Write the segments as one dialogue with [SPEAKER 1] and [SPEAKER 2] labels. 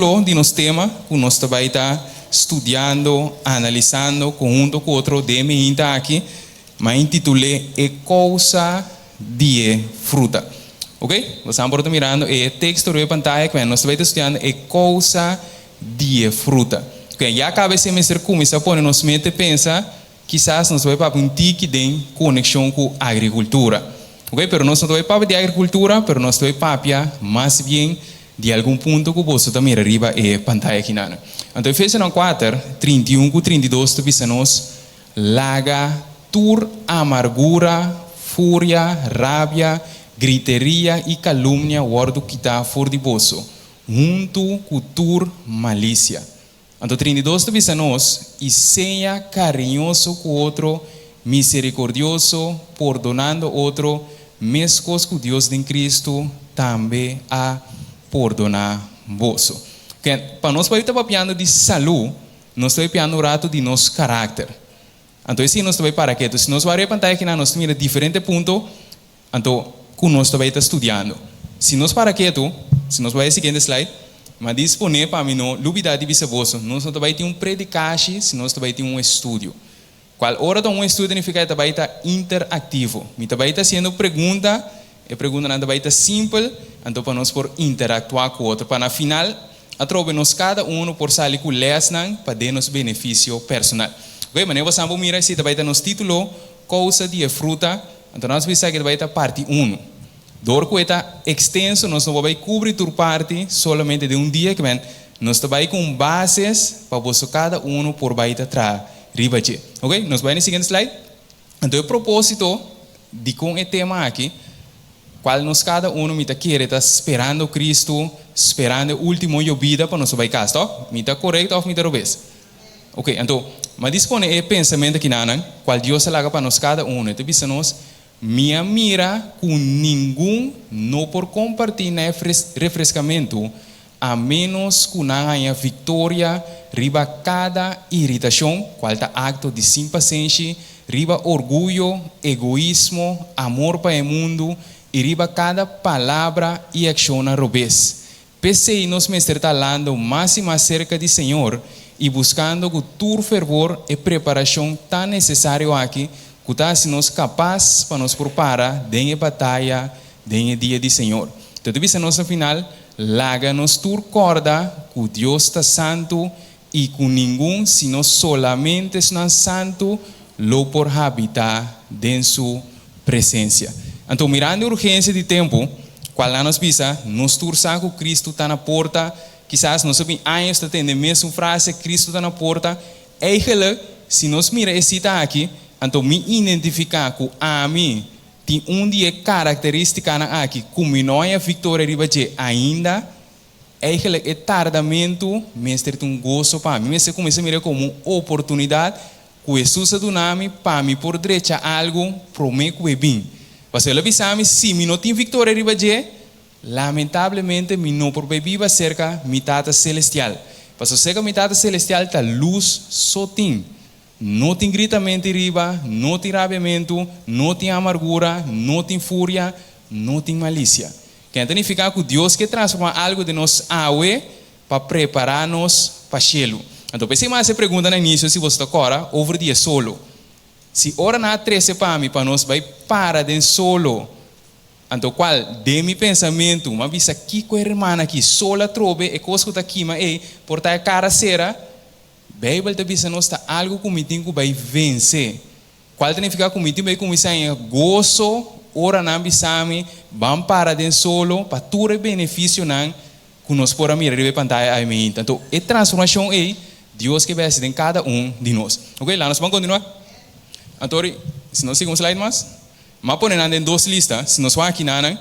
[SPEAKER 1] Título di nos tema ku nos ta bai ta studiando, analisando konhunto ku otro den e mihinta aki, m'a intitul'é E Kousa di e Fruta. Ok, boso por ta mirando e teksto riba e pantaya ku nos ta bai ta studiando E Kousa di e Fruta. Ok, ya kaba esei mester kuminsá pone nos mente pensa, kisas nos ta bai papia un tiki den konekshon ku agrikultura. Ok, pero nos no ta bai papia di agrikultura, pero nos ta bai papia mas bien Di algun punto ku boso ta mira riba e pantaya akinan. Anto Efesionan kuater, 31 ku 32 ta bisa nos, Laga tur amargura, furia, rabia, griteria i kalumnia wòrdu kitá for di boso, huntu ku tur malisia. Anto 32 ta bisa nos, I sea kariñoso ku otro, miserikordioso, pordonando otro, meskos ku Dios den Kristu tambe a pordoná boso. Ken, pa nos bai ta papiando di salú, nos ta bai piando un ratu di nos karakter. Anto esei nos ta bai para ketu. Si nos wak riba e pantaya akinan, nos ta mira diferente punto Anto, ku nos ta bai ta studiando? Si nos para ketu, si nos bai e siguiente slide, m'a disponé pa mi no lubidá di bisa boso, nos no ta bai tin un predikashi si nos ta bai tin un estudio. Kual ora ta un estudio ta nifiká e ta bai ta interaktivo. Mi ta bai ta hasiendo pregunta, e preguntanan ta bai ta simpel, anto pa nos por interaktuá ku otro, pa na final atrobe nos kada unu por sali ku lèsnan pa den nos benefisio personal. Oke, manera boso a por mira esei ta bai ta nos título, Kousa di e fruta. Anto nos bisa ku e ta bai ta parti unu. Dor ku e ta ekstenso nos no por bai kubri tur parti solamente den un dia kimen nos ta bai ku un bases pa boso kada unu por bai ta traha riba dje. Ok, nos bai na e siguiente slide. Anto e proposito dikon e tema aki kual nos kada unu mi ta kere ta sperando Kristu, sperando e ultimo yobida pa nos por bai kas, tok? Mi ta korekto òf mi ta robes? Ok, anto, m'a dispone e pensamentu akinanan, kual Dios a laga pa nos kada unu. E ta bisa nos, Mi a mira ku ningun no por kompartí na e refreskamentu a ménos ku nan haña viktoria riba kada iritashon, kual ta akto di sin pasenshi, riba orguyo, egoismo, amor pa e mundu, i riba kada palabra i akshonnan robes. P'esei nos mester ta lando mas i mas serka di Señor i buskando ku tur fervor e preparashon tan nesesario aki ku ta hasi nos kapas pa nos por para den e bataya den e dia di Señor. Enton ta bisa nos na final, Laga nos tur kòrda ku Dios ta santu i ku ningun sino solamente esnan santu lo por habitá den su presensia. Anto, mirando e urgensia di tempu, kual nan nos bisa, nos tur sa ku Kristu ta na porta, kisas nos a bin años ta tende e mesun frase, Kristu ta na porta. Eigenlijk, si nos mira e sita aki, anto mi identifiká ku ami tin un di e karakterístikanan aki ku mi no haña viktoria riba dje ainda, Eigenlijk e tardamentu mester ta un goso pa mi. Mi mester kuminsá mira komo un oportunidat ku Hesus a duna mi pa mi por drecha algu promé ku e bin. Pasobra el a bisa mi, si mi no tin viktoria riba dje, lamentablemente mi no por bai biba serka mi Tata Selestial. Pasobra serka mi Tata Selestial ta lus so tin. No tin gritamentu riba, no tin rabiamentu, no tin amargura, no tin furia, no tin malisia. Ken ta nifiká ku Dios ke transformá algu den nos awe pa prepará nos pa shelu? Anto p'esei mi a hasi e pregunta na inisio si boso ta kòrda over di e solo. Si ora nan a trese pa mi pa nos bai para den solo, anto kual den mi pensamentu mi a bisa kiko e hermana aki solo atrobe e kos ku ta kima ei por ta e kara sera? Beibel ta bisa nos ta algu ku mi tin ku bai vense. Kual ta nifiká ku mi tin bai kuminsá haña goso ora nan bisa mi ban para den solo pa tur e benefisionan ku nos por a mira riba e pantaya awe meinta. Anto e transformashon ei Dios ke bai hasi den kada un di nos. Oke, laga nos ban kontinuá. Anto ori, si nos sigui un slide mas, mi a pone nan den dos lista. Si nos wak aki nan,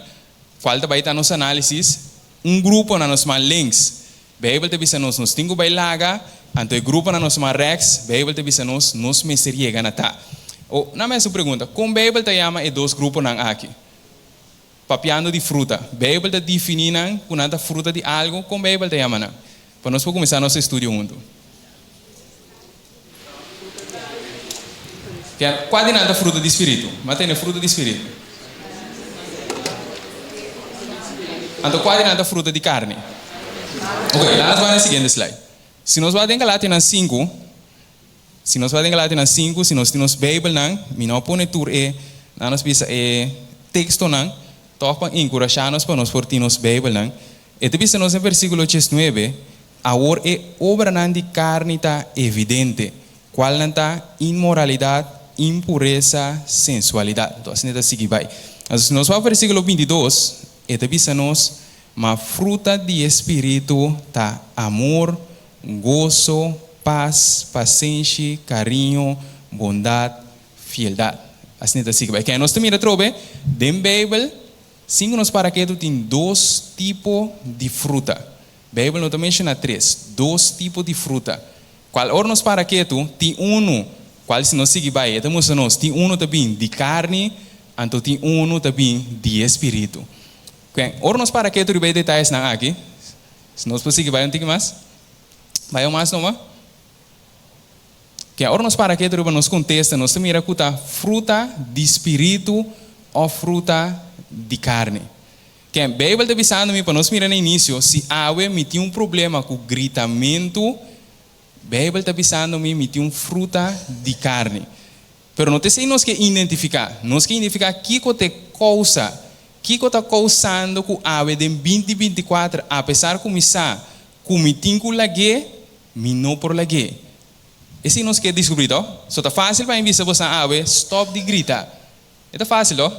[SPEAKER 1] kual ta bai ta nos análisis? Un grupo na nos man links Beibel ta bisa nos, nos tin ku bai laga, anto e gruponan nos man rèks, Beibel ta bisa nos, nos mester yega na ta. O, nan mester un pregunta, kon Beibel ta yama e dos gruponan aki? Papiando di fruta, Beibel ta definí nan ku nan ta fruta di algu, kon Beibel ta yama nan? Pa nos por kuminsá nos estudio huntu. Kua di nan ta fruta di spiritu? Mi a tene fruta di spiritu. Anto kua di nan ta fruta di karni? Ok, laat nos bai na e siguiente slide. Si nos bai den Galatianan sinku, si nos bai den Galatianan sinku, si nos tin nos Beibelnan, mi no a pone tur e, nan nos bisa e tekstonan, tòg pa enkurashá nos pa nos por tin nos Beibelnan. E ta bisa nos den versíkulo diesnuebe, Awor e obranan di karni ta evidente, kualnan ta inmoralidat, impuresa, sensualidat. Enton asina e ta sigui bai. Anto si nos wak versíkulo bintidos, e ta bisa nos, Ma fruta di e spiritu ta amor, goso, pas, pasenshi, kariño, bondat, fieldat. Asina e ta sigui bai. Kende nos ta mira atrobe den Beibel, sin ku nos para ketu tin dos tipo di fruta. Beibel no ta menshoná tres, dos tipo di fruta. Kual ora nos para ketu, tin unu, kual si nos sigui bai, e ta mustra nos, tin unu ta bin di karni, anto tin unu ta bin di e spiritu. Kuen, ora nos para ketu riba e detayesnan aki, si nos por sigui bai un tiki mas, bai un mas numa. Kuen, ora nos para ketu riba nos kontesta, nos ta mira ku ta fruta di spiritu òf fruta di karni. Ken, Beibel ta bisando mi pa nos mira na inisio, si awe mi tin un problema ku gritamentu, Beibel ta bisando mi mi tin un fruta di karni. Pero no ta esei nos ke identifiká. Nos ke identifiká kiko ta e kousa, kiko ta kousando ku awe den binti 24, apesar ku mi sa ku mi tin ku lag'é, mi no por lag'é. Esei nos ke diskubrí, tò? So ta fásil pa mi bisa bosan awe, stòp di grita. E ta fásil, tò?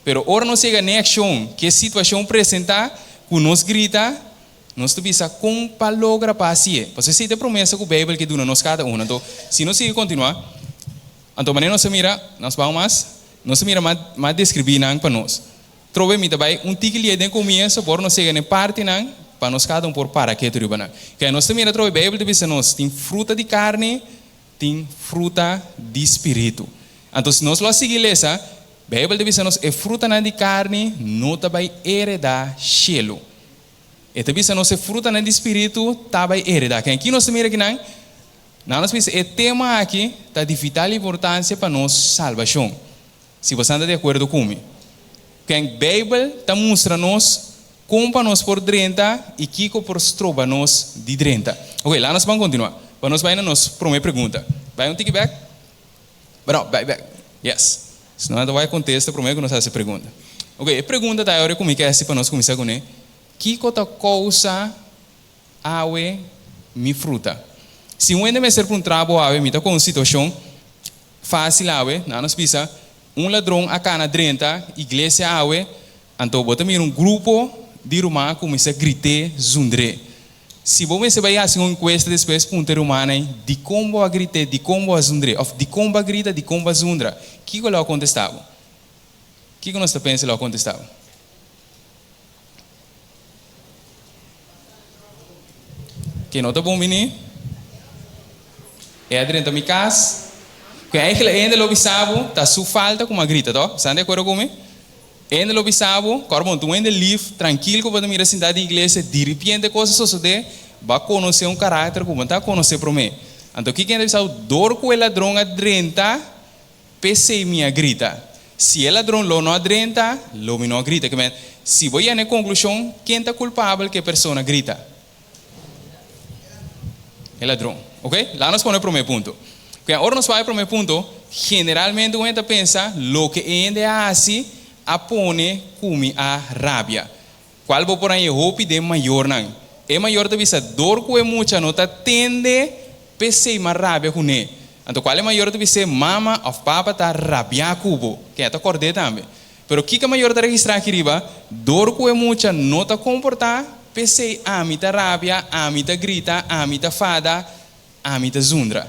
[SPEAKER 1] Pero ora nos yega n'e akshon ku e situashon presentá, ku nos grita, nos ta bisa kon pa logra pa hasié. Pasobra esei ta e promesa ku Beibel ke duna nos kada un. Anto, si nos sigui kontinuá, anto manera nos ta mira, nos ban mas, nos ta mira mas mas deskribí nan pa nos. Trobe mi ta bai un tiki lié den komienso por nos yega n'e partinan pa nos kada un por para ketu riba nan. Kaya nos ta mira trobe Beibel ta bisa nos tin fruta di karni, Tin fruta di spiritu. Anto si nos lo a sigui lesa, Beibel ta bisa nos e frutanan di karni no ta bai eredá shelu. E ta bisa nos e frutanan di spiritu ta bai eredá. Ken aki nos ta mira kinan? Nan nos bisa e tema aki ta di vital importansia pa nos salbashon. Si bosan ta di akuerdo ku mi. Ken Beibel ta mustra nos kon pa nos por drenta i kiko por stroba nos di drenta. Oke, laat nos ban kontinuá. Pa nos bai na nos promé pregunta. Bai un tiki bèk. No, bai bèk. Yes. Si no nan ta wak kontesta promé ku nos hasi e pregunta. Oke, e pregunta ta ayora ku mi ke hasi pa nos kuminsá kuné, Kiko ta kousa awe mi fruta? Si un hende mester puntra bo awe, mi ta kon un situashon fásil awe, nan nos bisa, un ladron a kana drenta iglesia awe, Anto bo ta mira un grupo di ruman a kuminsá grit'é zundr'é. Si bo mester bai hasi un enkuesta despues puntra e rumannan dikon bo a grit'é, dikon bo a zundr'é òf dikon bo a grita, dikon bo a zundra, kiko lo a kontestá bo? Kiko nos ta pensa lo a kontestá bo? Ke no ta bon bini? E a drenta mi kas. Ku eigenlijk e hende lo bisa bo ta su falta ku mi a grita, tò? Esnan di akuerdo ku mi? Hende lo bisa bo, Kòrda bon, tur hende lif, trankil ku bo ta mira sintá den iglesia, diripiente kos a sosodé, bo a konosé un karakter ku bo no ta konosé promé. Anto kiko hende a bisa bo? Dor ku e ladron a drenta, p'esei mi a grita. Si e ladron lo no a drenta, lo mi no a grita. Kimen, si bo yega na e konklushon, ken ta kulpabel ku e persona grita? E ladron. Ok? Laga nos pone e promé punto. Ku ora nos wak e promé punto, generalmente un hende ta pensa, loke e hende a hasi a pone ku mi a rabia. Kual bo por haña hopi den mayornan. E mayor ta bisa, dor ku e mucha no ta tende, p'esei m'a rabia kuné. Anto kual e mayor ta bis'é, mama òf papa ta rabiá ku bo. Ken a ta kòrd'é tambe. Pero kiko mayor ta registrá aki riba? Dor ku e mucha no ta komportá, p'esei ami ta rabia, ami ta grita, ami ta fada, ami ta zundra.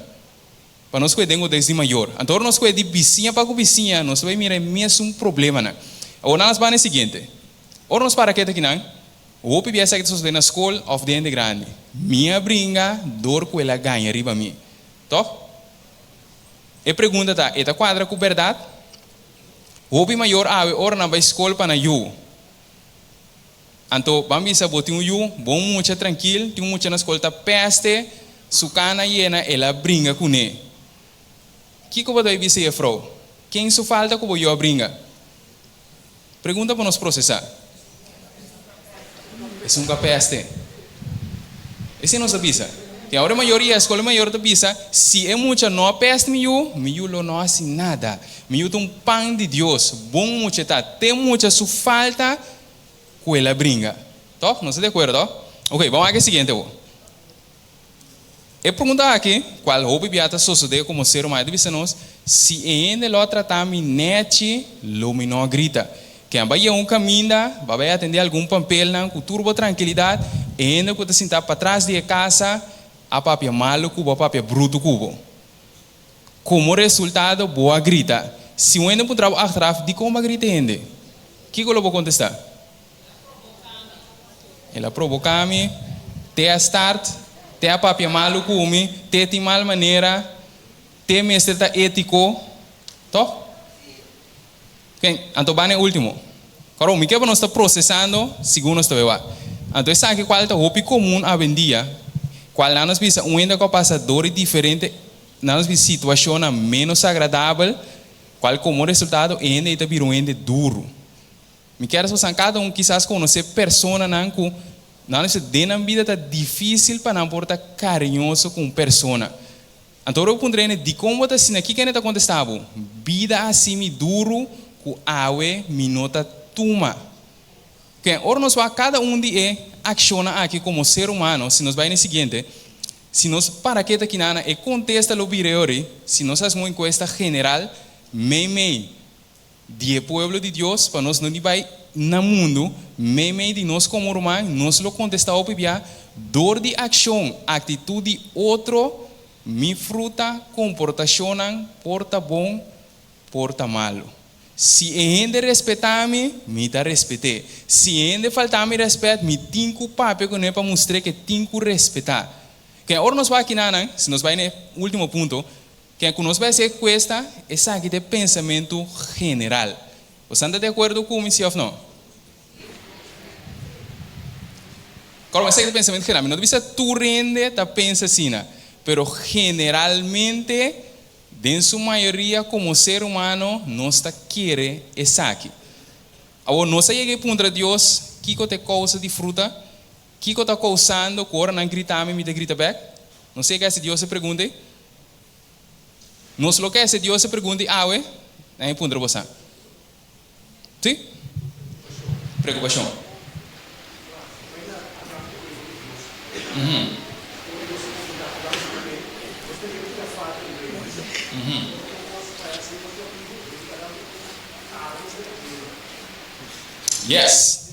[SPEAKER 1] Pa nos kue den konteks di mayor. Anto ora nos kue di bisiña pa ku bisiña, nos ta bai mira e mesun problemanan. Awor nan las banda e siguiente. Ora nos para keta akinan, hopi bia esaki ta sosodé na skol òf den hende grandi. Mi a bringa dor ku el a gaña riba mi. Tòg? E pregunta ta, e ta kuadra ku bèrdat? Hopi mayor awe ora nan bai skol pa nan yu. Anto ban bisa bo tin un yu, bon mucha trankil, tin un mucha na skol ta peste, su kana yena el a bringa kuné. Kiko bo ta bai bisa jefrou? Ken su falta ku bo yu a bringa? Pregunta pa nos prosesá. Esun ku a peste. Esei nos ta bisa. Ke ora e mayoria skol e mayor ta bisa, si e mucha no a pèst mi yu, mi yu lo no hasi nada. Mi yu ta un pan di Dios, bon mucha ta. Te mucha su falta ku el a bringa. Tòg? Nos ta di akuerdo, tòg? Oke, ban wak e siguiente awor. E pregunta aki, kual hopi bia ta sosodé komo ser humano, e ta bisa nos, Si e hende lo a tratá mi nèchi, lo mi no a grita. Ken bai yega un kaminda, bo a bai atendé algun pampelnan ku tur bo trankilidat, e hende ku ta sintá patras di e kasa a papia malu ku bo, a papia brutu ku bo. Komo resultado, bo a grita. Si un hende puntra bo achteraf, Dikon bo a grita e hende? Kiko lo bo kontestá? El a proboká mi, te a start, te a papia malu ku mi, te tin mal manera, te mester ta étiko, tòg? Ken, anto ban e último. Kòrò, mi ke pa nos ta prosesando segun nos ta bai wak. Anto esaki kual ta hopi komun awendia, kual nan nos bisa un hende ku a pasa dor di diferente, nan nos bisa situashonnan ménos agradabel, kual komo resultado e hende ei ta bira un hende duru. Mi kier esforsá kada un kisas konosé personanan ku nan lo den nan bida ta difísil pa nan por ta kariñoso ku un persona. Anto ora bo puntra hende dikon bo ta asina, kiko hende ta kontestá bo? Bida a hasi mi duru ku awe mi no ta tuma. Ken, ora nos wak kada un di e akshonnan aki komo ser humano, si nos bai na e siguiente, si nos para keta kinana e kontesta lo bira e ori, si nos hasi un enkuesta general meimei Di e pueblo di Dios, pa nos no di bai na mundu, meimei di nos komo ruman, nos lo kontestá hopi bia, dor di akshon, aktitut di otro, mi fruta, komportashonnan por ta bon, por ta malu. Si e hende respetá mi, mi ta respet'é. Si e hende faltá mi rèspèt, mi tin ku papia kuné pa mustr'é ku e tin ku respetá. Ken ora nos wak kinanan, si nos bai na e último punto, Ken ku nos bai hasi e kuesta, esaki ta e pensamentu general. Bosan ta di akuerdo ku mi, si òf no? Kòrda, esaki ta e pensamentu general. Mi no ta bisa tur hende ta pensa asina, pero generalmente, den su mayoria komo ser humano, nos ta kere esaki. Awor, nos a yega i puntra Dios kiko ta e kousa di fruta? Kiko ta kousando ku ora nan grita mi, mi ta grita bèk? Nos yega hasi Dios e pregunta ei? Nos lo ke hasi Dios e pregunta ei awe? Nan e puntra bosan. Sí? Preokupashon. Yes!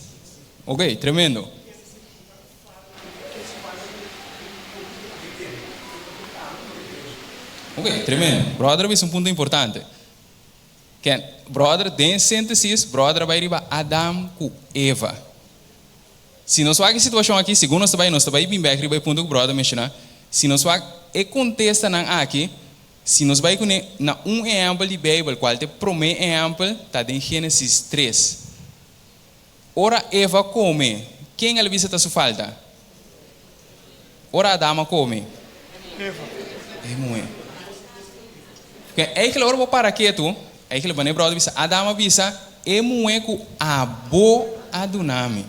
[SPEAKER 1] Ok, tremendo. Ok, tremendo. Brother a bisa un punto importante. Ken, brother, den síntesis, brother a bai riba Adam ku Eva. Si nos wak e situashon aki, segun nos ta bai, nos ta bai bin bek riba e punto ku brother a menshoná. Si nos wak e kontestanan aki, si nos bai kuné na un ehèmpel di Beibel, kual ta e promé ehèmpel, ta den Génesis tres. Ora Eva kome, ken el a bisa ta su falta? Ora Adam a kome?
[SPEAKER 2] Eva.
[SPEAKER 1] E muhé. Oké, eigenlijk ora bo para ketu, eigenlijk wanneer bròder bisa, Adam a bisa, e muhé ku abo a duna mi.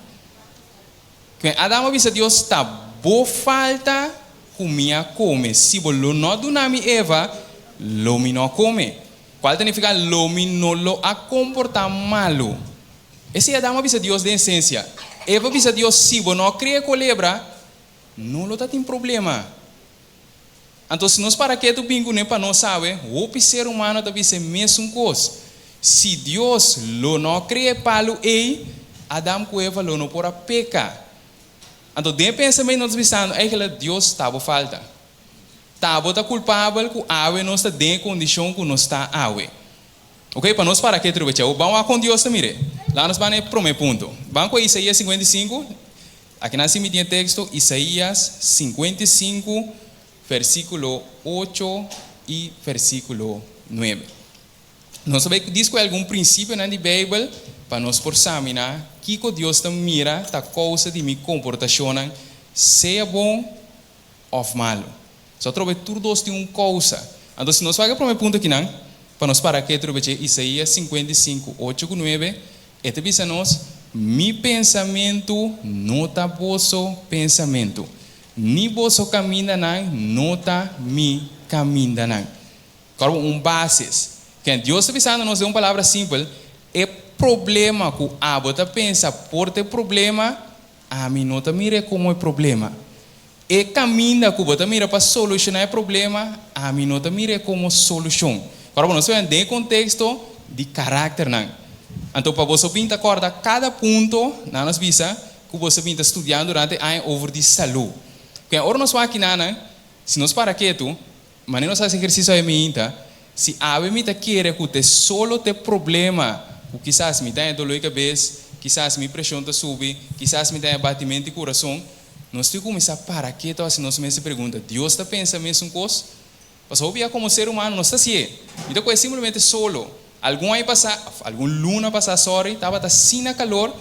[SPEAKER 1] Oké, Adam a bisa Dios, ta bo falta ku mi a kome. Si bo lo no duna mi Eva, lo mi no a kome. Kual ta nifiká lo mi no lo a komportá malu. Esei Adam a bisa Dios den esensia. Eva a bisa Dios, Si bo no a kria e kolebra, no lo ta tin problema. Anto si nos para ketu bin kuné pa nos sabe, hopi ser humano ta bisa e mesun kos. Si Dios lo no a kria e palu ei, Adam ku Eva lo no por a peka. Anto den e pensamentu nos ta bisando, Eigentlik Dios ta bo falta. Ta bo ta kulpabel ku awe nos ta den e kondishon ku nos ta awe. Ok, pa nos para ke trupe chau, ban wak kon Dios ta mir'é. Laga nos ban na e promé punto. Ban ku Isaías 55, aki nan si mi tin e teksto, Isaías 55, versíkulo ocho i versíkulo nuebe. Nos ta bai diskui algun prinsipionan di Beibel pa nos por saminá kiko Dios ta mira ta kousa di mi komportashonnan, sea bon òf malu. So atrobe tur dos tin un kousa. Anto si nos wak e prome punto akinan, pa nos para ke trobe dje Isaías 55, ocho ku nuebe, e ta bisa nos, Mi pensamentu no ta boso pensamentu. Ni boso kamindanan no ta mi kamindanan. Kòrda un basis. Ken Dios ta bisando nos den un palabra simpel, e problema ku abo ta pensa por ta e problema, ami no ta mir'é komo e problema. E kaminda ku bo ta mira pa solushoná e problema, ami no ta mir'é komo solushon. Kòrda bo, nos ta wak den e konteksto di karakternan. Anto pa boso bin ta kòrda kada punto, nan nos bisa ku boso bin ta studiando durante e aña over di salú. Ken ora nos wak kinanan, si nos para ketu, Manera nos hasi ehersisio awe miinta, si awe mi ta kere ku te solo t'e problema ku kisas mi ta haña doló di kabes, kisas mi preshon ta subi, kisas mi ta haña batimento di kurason, nos tin kuminsá para ketu hasi nos mes e pregunta, Dios ta pensa mesun kos? Pasobra hopi ya komo ser humano nos ta hasié. Mi ta kohe simplemente solo. Algun aña pasá, òf algun luna pasá, sòri, tabata asina kalor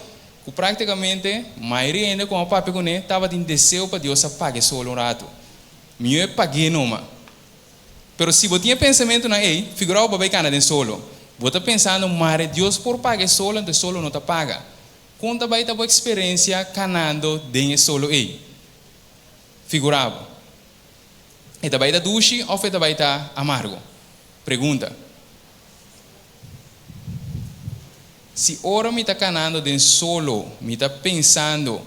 [SPEAKER 1] ku práktikamente mayoria hende ku a papia kuné tabatin deseo pa Dios a paga e solo un ratu. Mihó e pag'é numa. Pero si bo tin e pensamentunan ei, figurá bo pa bai kana den solo. Bo ta pensando, Mare Dios por paga e solo, anto e solo no ta paga. Kon ta bai ta bo eksperensia kanando den e solo ei? Figurá bo. E ta bai ta dushi òf e ta bai ta amargo? Pregunta. Si ora mi ta kanando den solo, mi ta pensando,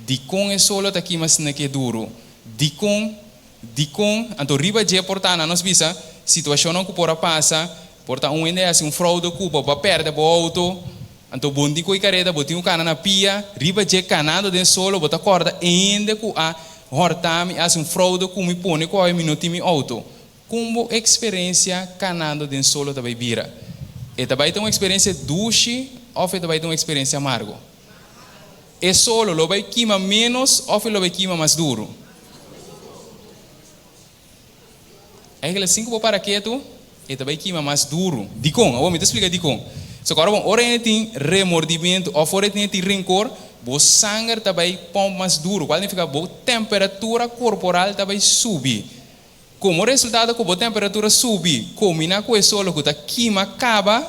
[SPEAKER 1] Dikon e solo ta kima asina ke duru? Dikon? Dikon? Anto riba dje por ta, nan nos bisa, situashonnan ku por a pasa, por ta un hende a hasi un froude ku bo, bo a pèrdè bo outo, anto bo no tin ku e kareda, bo tin ku kana na pia, riba dje kanando den solo bo ta kòrda e hende ku a hòrta mi, a hasi un froude ku mi pone ku awe mi no tin mi outo. Kon bo eksperensia kanando den solo ta bai bira? E ta bai ta un eksperensia dushi òf e ta bai ta un eksperensia amargo? E solo lo bai kima ménos òf e lo bai kima mas duru? Eigenlijk sin ku bo para ketu, e ta bai kima mas duru. Dikon? Awor mi ta splika dikon. So kòrda bon, ora hende tin remordimentu òf ora hende tin renkor, bo sanger ta bai pòmp mas duru, kual nifiká bo temperatura korporal ta bai subi. Komo resultado ku bo temperatura subi, kombiná ku e solo ku ta kima kaba,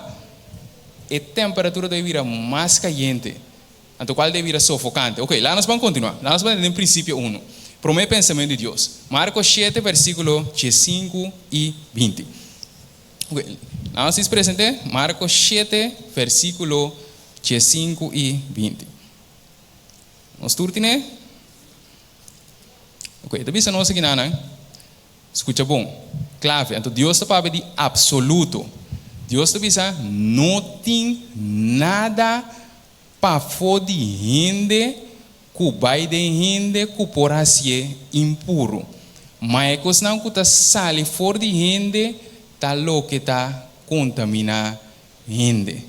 [SPEAKER 1] e temperatura ta bira mas kayente, anto kual ta bira sofokante. Oke, laga nos ban kontinuá. Laga nos ban den prinsipio unu. Promé pensamentu di Dios. Marko shete versíkulo diesinku i binti. Oke, laga nos present'é. Marko shete versíkulo diesinku i binti. Nos tur tin'é? Ok, e ta bisa nos akinanan, skucha bon, klave. Anto Dios ta papia di apsoluto. Dios ta bisa, no tin nada pafó di hende ku bai den hende ku por hasié impuru. Ma e kosnan ku ta sali for di hende ta loke ta kontaminá hende.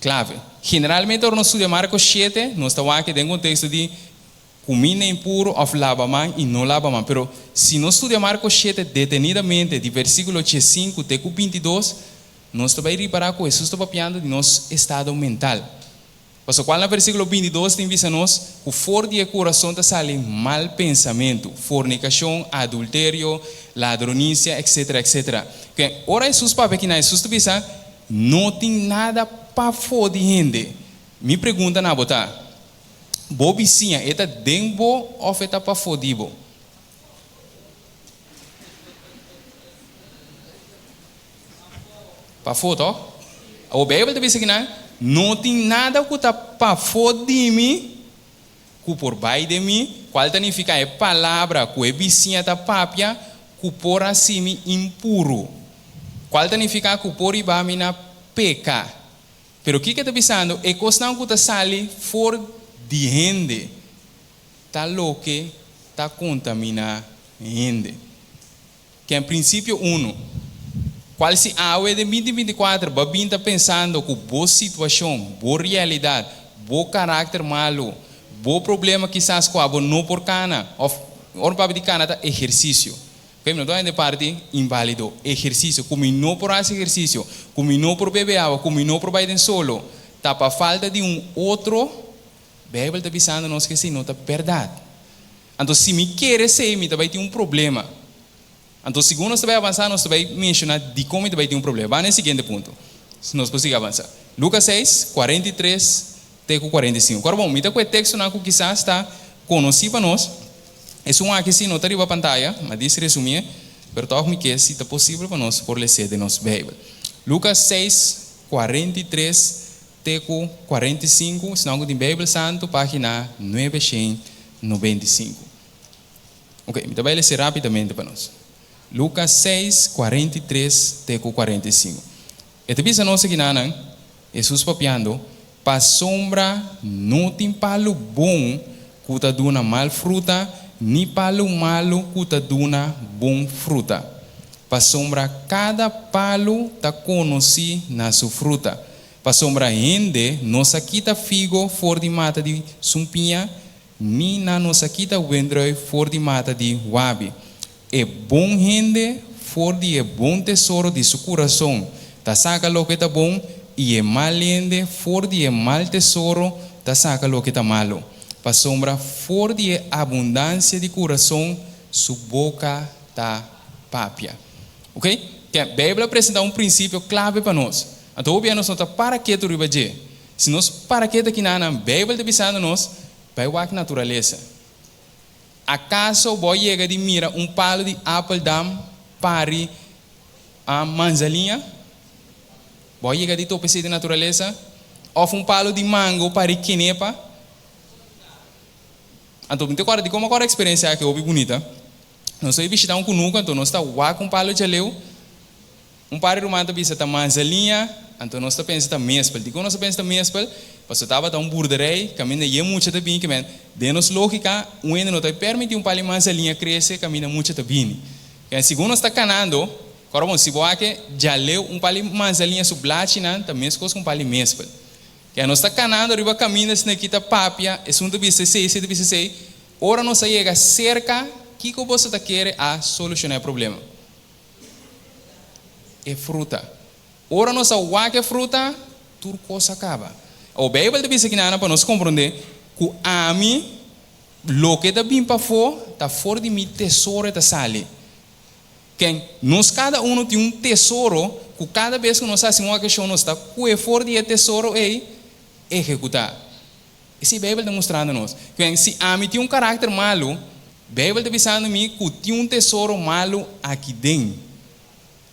[SPEAKER 1] Klave. Generalmente ora nos studia Marko shete, nos ta wak den konteksto di Kuminda impuru òf laba man i no laba man. Pero si nos studia Marko shete detenidamente, di versíkulo diesinku te ku bintidos, nos ta bai ripará ku Hesus ta papiando di nos estado mental. Pasobra kual na versíkulo bintidos tin bisa nos ku for di e kurason ta sali mal pensamentu, fornikashon, adulterio, ladronisia, etsetera, etsetera. Ke ora Hesus papia akinan, Hesus ta bisa, No tin nada pafó di hende. Mi pregunta na bo ta, Bo bisiña e ta den bo of e ta pafó di bo? Pafó, toch? Awor Bijbel ta bisa kinan, No tin nada ku ta pafó di mi ku por bai den mi, kual ta nifiká e palabra ku e bisiña ta papia ku por hasi mi impuru, kual ta nifiká ku por hiba mi na peka. Pero kiko e ta bisando? E kosnan ku ta sali for di hende ta loke ta kontaminá hende. Ken prinsipio unu, kual si awe den binti binti kuater bo a bin ta pensando ku bo situashon, bo realidat, bo karakter malu, bo problema kisas ku abo no por kana, òf ora mi papia di kana ta ehersisio. Oké, mi no ta hende parti inválido. Ehersisio, ku mi no por hasi ehersisio, ku mi no por bebe awa, ku mi no por bai den solo, ta pa falta di un otro? Beibel ta bisando nos ku esei no ta bèrdat. Anto si mi kere esei, mi ta bai tin un problema. Anto segun nos ta bai avansá, nos ta bai menshoná dikon mi ta bai tin un problema. Ban na e siguiente punto, si nos por sigui avansá. Lukas seis, 43 te ku 45. Kòrda bon, mi ta ku e tekstonan ku kisas ta konosí pa nos. Esun aki si no ta riba pantaya, m'a djis resumí, pero toch mi ke si ta posibel pa nos por lesa den nos Beibel. Lukas 6, 43 te ku 45, esnan ku tin Beibel Santu, página 995. Ok, mi ta bai lesa rápidamente pa nos. Lukas 6, 43 te ku 45. E ta bisa nos aki nan, Hesus papiando: "Pasombra no tin palu bon ku ta duna mal fruta, ni palu malu ku ta duna bon fruta. Pasombra kada palu ta konosí na su fruta. Pasombra hende no sa kita figo for di mata di sumpiña, ni nan no sa kita wendrùif for di mata di wabi. E bon hende for di e bon tesoro di su kurason ta saka loke ta bon, i e mal hende for di e mal tesoro ta saka loke ta malu. Pasombra for di e abundansia di kurason su boka ta papia." Ok? Ku Beibel a presentá un prinsipio klave pa nos. Anto, obvio, nos no ta para ketu riba dje. Si nos para ketu aki na Beibel ta bisando nos, bai wak naturalesa. Akaso bo a yega di mira un palu di apeldam pari a manzaliña? Bo a yega di topa esei den naturalesa? Òf un palu di mango pari kenepa? Anto, mi ta kòrda di kon mi a eksperensiá ku hopi bunita. Nos a bai bishitá un kunuku, anto nos ta wak un palu djaleu. Un par di ruman ta bisa ta manzaliña, anto nos ta pensa ta mespel. Dikon nos ta pensa ta mespel? Pasobra tabata un boerderij, kaminda yen mucha ta bini, ke men, den nos lógika, un hende no ta permití un palu di manzaliña krese kaminda mucha ta bini. I segun nos ta kanando, awor bon, si bo wak djaleu un palu di manzaliña su blachinan, ta meskos ku un palu di mespel. Ke nos ta kanando riba kaminda esaki ta papia, esun ta bisa esei, esei ta bisa esei, ora nos a yega serka, kiko boso ta kere a solushoná e problema? E fruta. Ora nos a wak e fruta, tur kos a kaba. E Beibel ta bisa aki pa nos komprondé ku ami loke ta bin pafó ta for di mi tesoro ta sali. Ken nos kada unu tin un tesoro ku kada bes ku nos hasi un akshon nos ta kue for di e tesoro ei ehekutá. Esei Beibel ta mustrando nos. Ken si ami tin un karakter malu, Beibel ta bisando mi ku tin un tesoro malu aki den.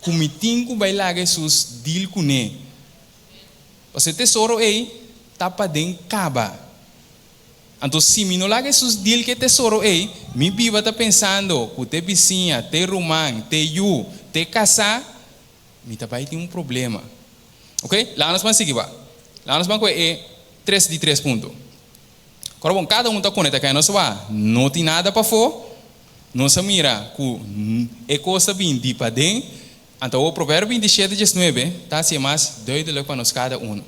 [SPEAKER 1] Ku mi tin ku bai laga Hesus deal kuné. Pasobra e tesoro ei ta paden kaba. Anto si mi no laga Hesus deal ku e tesoro ei, mi biba ta pensando ku te bisiña, te ruman, te yu, te kasá, mi ta bai tin un problema. Ok? Laga nos ban sigui ba. Laga nos ban ku e tres di tres punto. Awor bon, kada un ta konektá ku nos wa. No tin nada pafó. Nos a mira ku e kos ta bin di paden. Anto e Proverbio 27, 19, ta asina mas duidelijk pa nos kada un.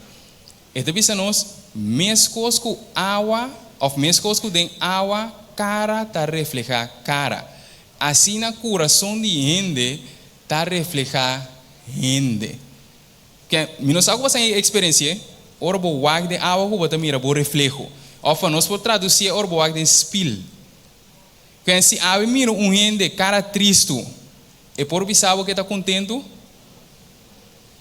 [SPEAKER 1] E ta bisa nos, meskos ku awa, òf meskos ku den awa, kara ta reflehá kara. Asina kurason di hende ta reflehá hende. Ke mi no sa ku boso a eksperensiá, ora bo wak den awa ku bo ta mira bo refleho. Òf nos por tradusí ora bo wak den spil. Ke si awe mira un hende kara tristu, e por bisa bo ku e ta kontentu?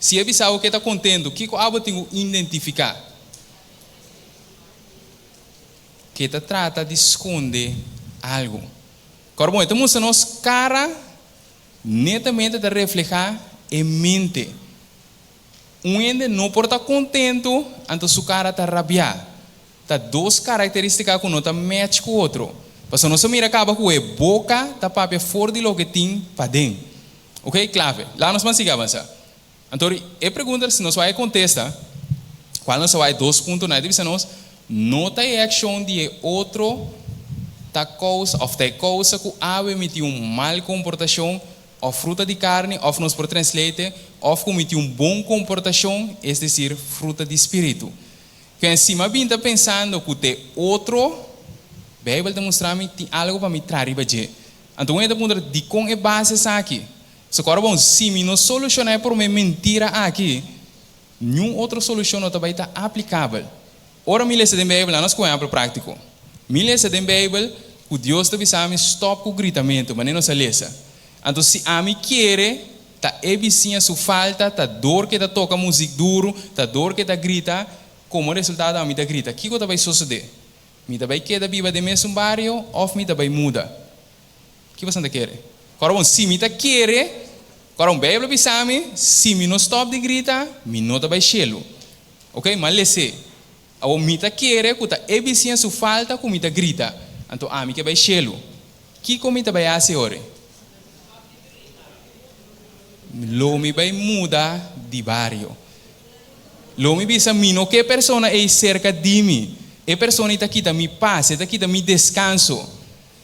[SPEAKER 1] Si e bisa bo ku e ta kontentu, kiko abo tin ku identifiká? Ku e ta trata di skonde algu. Awor bon, e ta mustra nos kara netamente ta reflehá e mente. Un hende no por ta kontentu, anto su kara ta rabiá. Ta dos karakterístika ku no ta match ku otro. Pasobra nos mira kaba ku e boka ta papia for di loke tin paden. Ok, klave. Laga nos ban sigui avansá. Anto, e pregunta, si nos bai kontestá, kual nos bai dos punto na, bisa nos, no ta e akshon di e otro ta kousa, òf ta e kousa ku awe mi tin un mal komportashon, òf fruta di karni, òf nos por translate, òf ku mi tin un bon komportashon, es desir, fruta di spiritu. Ku si mi bin ta pensando ku te otro, Beibel ta mustra mi tin algu pa mi traha riba dje. Anto, un punto dikon e base aki. So, awor bon, si mi no solushoná e promé mentira aki, ningun otro solushon no ta bai ta aplikabel. Ora mi lesa den Beibel, nos ku ehèmpel práktiko. Mi lesa den Beibel, ku Dios ta bisa mi stòp ku gritamentu, ma no sa lesa. Anto, si ami kere, ta e bisiña su falta, ta dor ku e ta toka muzik duru, ta dor ku e ta grita, komo resultado ami ta grita. Kiko ta bai sosodé? Mi ta bai keda biba den mesun bario òf mi ta bai muda? Ki boso ta kere? Kòrda bon, si mi ta kere, kòrda bon, Beibel a bisa mi, si mi no stòp di grita, mi no ta bai shelu. Ok, m'a les'é. Awor mi ta kere ku ta e bisiña su falta ku mi ta grita, anto ami ke bai shelu. Kiko mi ta bai hasi ora? Lo mi bai muda di bario. Lo mi bisa mi no ke e persona ei serka di mi. E persona ei ta kita mi pas, e ta kita mi deskanso.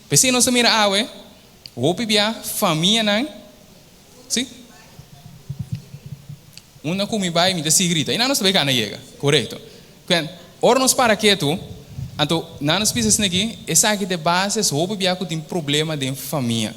[SPEAKER 1] P'esei nos ta mira awe, hopi bia famianan, si, unda ku mi bai mi ta sigui grita. I nan nos ta bai gana yega, korekto. Kwen, ora nos para ketu, anto nan nos bisa esaki, esaki ta e base hopi bia ku tin problema den famia.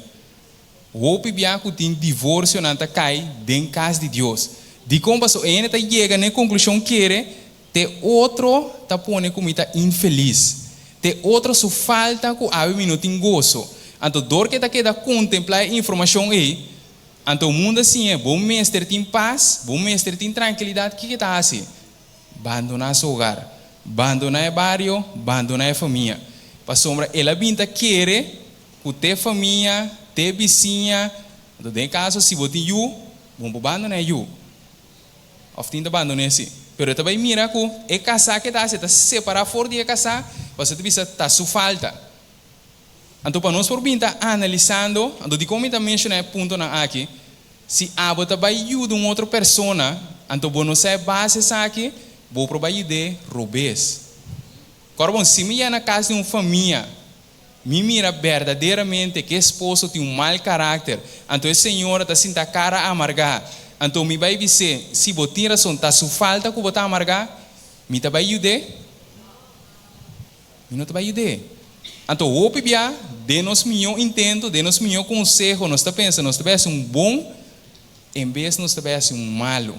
[SPEAKER 1] Hopi bia ku tin divorsionan ta kai den kas di Dios. Dikon? Paso e hende ta yega na e konklushon kere te otro ta pone ku mi ta infelis. Te otro su falta ku awe mi no tin goso. Anto dor ku e ta keda kontemplá e informashon ei, anto mundu a siñ'é, bo mester tin pas, bo mester tin trankilidat, kiko e ta hasi? Bandoná su hogar, bandoná e bario, bandoná e famia. Pasobra el a bin ta kere Ku te famia, te bisiña, anto den e kaso si bo tin yu, bo no por bandoná e yu. Òf tin ta bandon'é si. Pero e ta bai mira ku e kasá ke ta hasi, e ta separá for di e kasá, pasobra e ta bisa ta su falta. Anto pa nos por bin ta analisando, anto dikon mi ta menshoná e puntonan aki, si abo ta bai yuda un otro persona, anto bo no sa e base esaki, bo por bai yud'é robes. Kòrda bon, si mi yena kas di un famia, Mi mira berdaderamente ku e esposo tin un mal karakter, anto e señora ta sinta kara amargá. Anto mi bai bis'é, Si bo tin rason, ta su falta ku bo ta amargá. Mi ta bai yud'é? Mi no ta bai yud'é. Anto hopi bia, den nos mihó intento, den nos mihó konseho, nos ta pensa nos ta bai hasi un bon, en bes nos ta bai hasi un malu.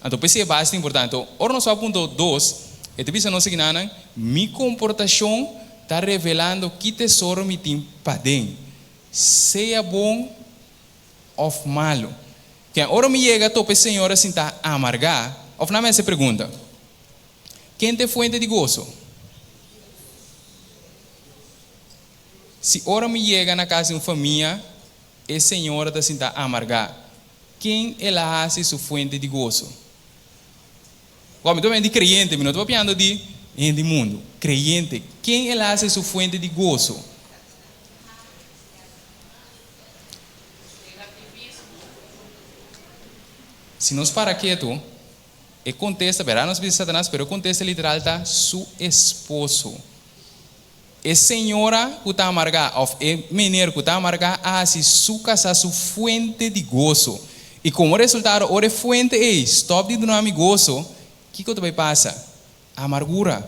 [SPEAKER 1] Anto p'esei e base ta importante. Anto ora nos wak punto dos, e ta bisa nos esaki-nan, Mi komportashon ta revelando ki tesoro mi tin paden, sea bon òf malu. Ken ora mi yega topa e señora sintá amargá, òf nan mi hasi e pregunta, Ken ta e fuente di goso? Si ora mi yega na kas di un famia, e señora ta sintá amargá, Ken el a hasi su fuente di goso? Wak, mi ta papia di kreyente, mi no ta papiando di hende di mundu. Kreyente, ken el a hasi su fuente di goso? Si nos para ketu, e kontesta, bèrdat nos bisa Satanas, pero e kontesta literal ta su esposo. E señora ku ta amargá òf e mener ku ta amargá a hasi su kasá su fuente di goso. I komo resultado, ora e fuente ei stòp di duna mi goso, kiko ta bai pasa? Amargura.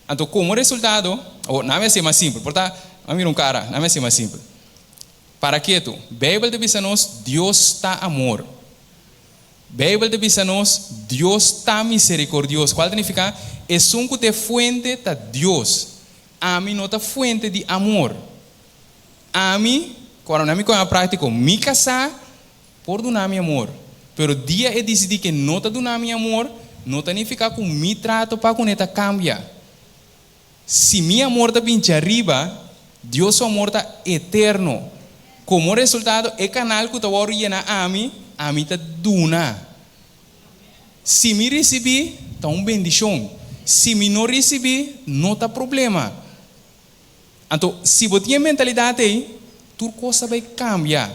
[SPEAKER 1] Anto komo resultado, awor, nan mi hasié mas simpel, por ta, nan mira un kara, nan mi hasié mas simpel. Para ketu, Beibel ta bisa nos, Dios ta amor. Beibel ta bisa nos, Dios ta miserikordioso, kual ta nifiká, esun ku ta e fuente ta Dios. Ami no ta fuente di amor. Ami, ku na mi koña práktiko, mi kasá por duna mi amor, pero dia e disidí ke no ta duna mi amor, no ta nifiká ku mi trato pa kuné ta kambia. Si mi amor ta bin djariba, Dios su amor ta eterno. Komo resultado, e kanal ku ta wòrdu yená ami, ami ta duna. Si mi risibí, ta un bendishon. Si mi no risibí, no ta problema. Anto, si bo tin e mentalidat ei, tur kos ta bai kambia.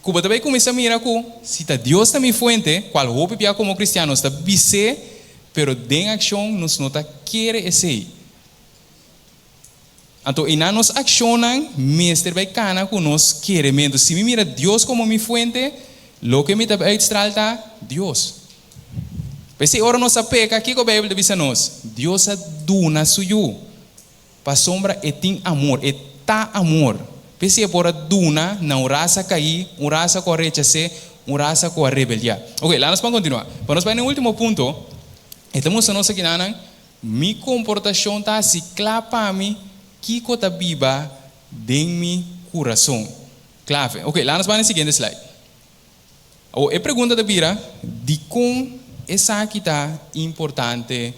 [SPEAKER 1] Ku bo ta bai kuminsá mira ku si ta Dios ta mi fuente, kual hopi bia komo kristian nos ta bis'é, pero den akshon nos no ta kere esei. Anto einan nos akshonnan mester bai kana ku nos kerementu. Si mi mira Dios komo mi fuente, loke mi ta bai uitstral ta Dios. P'esei ora nos a peka, kiko Beibel ta bisa nos? Dios a duna su Yu. Pasobra e tin amor, e ta amor. P'esei e por a duna na un rasa kaí, un rasa ku a rechas'é, un rasa ku a rebeldiá. Oke, laat nos ban kontinuá. Pa nos bai na e último punto, e ta mustra nos akinanan, Mi komportashon ta hasi kla pa mi kiko ta biba den mi kurason. Klave. Oke, laat nos bai na e siguiente slide. Awor, e pregunta ta bira, Dikon esaki ta importante